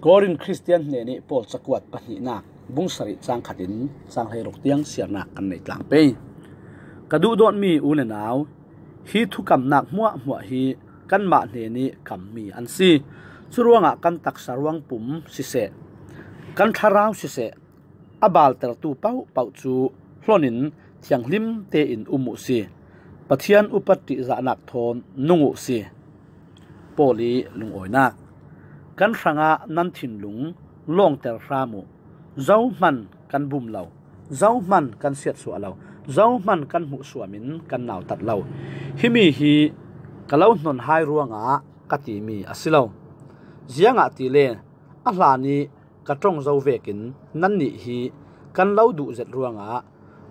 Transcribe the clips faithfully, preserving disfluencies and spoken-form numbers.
Korin Khristian hnenih Paul cakuat pahnihnak bung sarih cang khatin cang hleiruk tiang siarnak kan nei tlang pei. Ka duhdawtmi u le nau, hi thukamnak hmuahhmuah hi kanmah hnenih kammi an si. Curuangah kan taksa ruangpum siseh, kan thlarau siseh, a baltertu paohpaoh cu hlonin thianghlim tein um uh si. Pathian upat ṭihzahnak thawn nung uh si. Paul ih lungawinak. Kan hrangah nan thinlung lawngter hram uh. Zohman kan bum lo, zohman kan siatsuah lo, zohman kan hmuhsuam in kan nautat lo. Himi hi ka lo hnon hai ruangah ka timi a si lo. Ziangahtile a hlan ih ka ṭong zo vekin nannih hi kan lo duh zet ruangah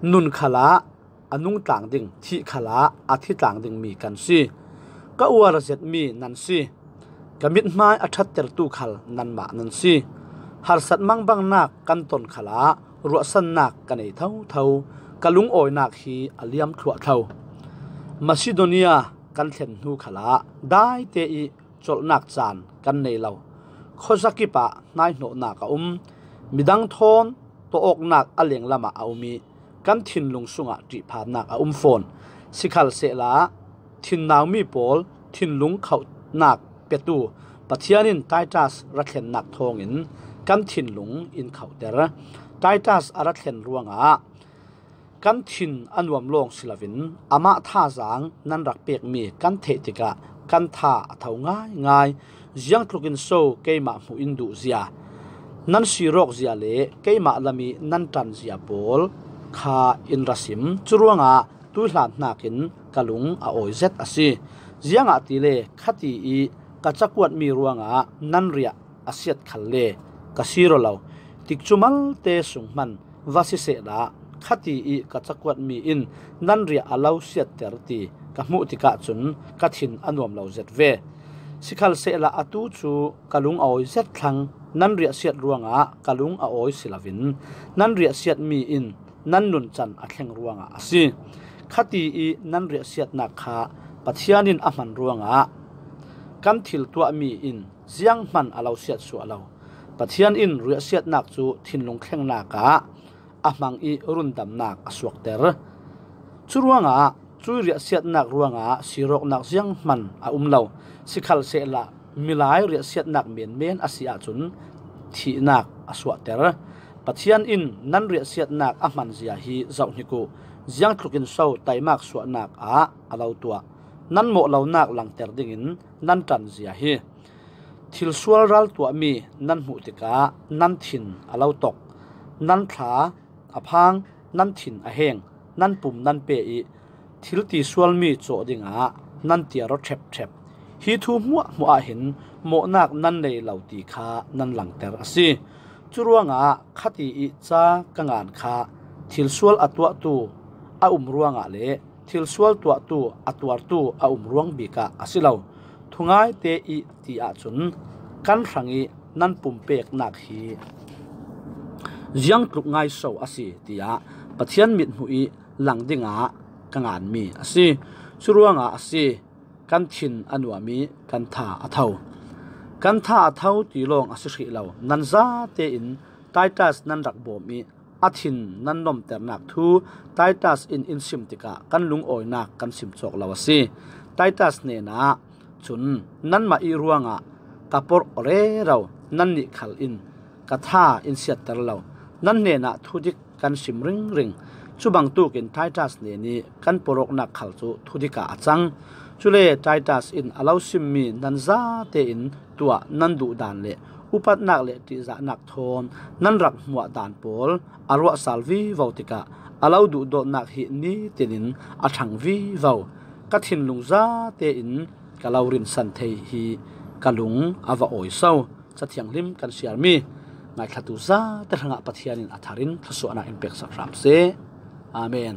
nun khalah a nungtlang ding, thih khalah a thitlang dingmi kan si. Ka uar zetmi nan si. Ka mithmai a ṭhattertu khal nanmah nan si. Harsat mangbangnak kan ton khalah ruahsannak ka nei thotho. Ka lungawinak hi a liam thluahthlo. Masidonia kan thlen hnu khalah daite ih colhnak caan kan nei lo. Khuazakip ah hnaihnawhnak a um. Midang thawn tawawknak a lenglam ah a um ih kan thinlung sungah ṭihphannak a um fawn. Sikhalsehla thinnaumi pawl thinlung khohnak petu Pathian in Titus ra thlennak thawngin kan thinlung in khohter. Titus a ra thlen ruangah kan thin a nuam lawng si loin amah thazaang nan rak pekmi kan theih tikah kan tha a tho ngaingai. Ziangtlukin so keimah hmuh in duhzia, nan sirawkzia le keimah lam ih nan ṭanzia pawl kha in ra sim. Curuangah tuihlan hnakin ka lung a awi zet a si. Ziangahtile khati ih ka cakuatmi ruangah nan riah a siat khalle ka sir aw lo. Tikcu malte sung hman va sisehla khati ih ka cakuatmi in nan riah a lo siatter ti ka hmuh tikah cun ka thin a nuam lo zet ve. Sikhalsehla atu cu ka lung a awi zet thlang. Nan riahsiat ruangah ka lung a awi si loin nan riahsiatmi in nan nuncan a thleng ruangah a si. Khati ih nan riahsiatnak kha Pathian in a hman ruangah kan thil tuahmi in zianghman a lo siatsuah lo. Pathian in riahsiatnak cu thinlung thlengnak ah a hmang ih rundamnak a suakter. Curuangah cuih riahsiatnak ruangah sirawknak zianghman a um lo. Sikhalsehla milai riahsiatnak menmen a si ahcun thihnak a suahter. Pathian in nan riahsiatnak a hmanzia hi zohhnik uh. Ziangtlukin so taimak suahnak ah a lo tuah. Nan mawh lonak langter dingin nan ṭanzia hi. Thilsual ral tuahmi nan hmuh tikah nan thin a lo tok. Nan thla a phang, nan thin a heng, nan pum nan pe ih thil tisualmi cawh dingah nan tiar aw ṭhepṭhep. Hi thu hmuahhmuah ah hin mawhnak nan nei lo ti kha nan langter a si. Curuangah khati ih ca ka ngan kha thilsual a tuahtu a um ruangah le thilsual tuahtu a tuartu a um ruang bikah a si lo. Thungaite ih ti ahcun kan hrangih nan pumpeknak hi ziangtluk ngai so a si, tiah Pathian mithmuh ih lang dingah ka nganmi a si. Curuangah a si, kan thin a nuam ih kan tha a tho. Kan tha a tho ti lawng a si hrih lo. Nan zate in Titus nan rak bawm ih a thin nan nomternak thu Titus in in sim tikah kan lungawinak kan sim cawk lo a si. Titus hnenah cun nanmah ih ruangah ka porh rero nannih khal in ka tha in siatter lo. Nan hnenah thudik kan sim ringring. Cu bangtukin Titus hnenih kan porhawknak khal cu thudik ah a cang. Cule Titus in a lo simmi nan zate in tuah nan duhdan le upatnak le ṭihzahnak thawn nan rak hmuahdan pawl a ruahsal vivo tikah a lo duhdawtnak hi nitinin a ṭhang vivo. Ka thinlung zate in ka lo rinsan thei hi ka lung a va awi so. Ca Thianghlim kan siarmi ngaithlatu zate hrangah Pathian in a thar in thluasuahnak in peksak hram seh. Amen.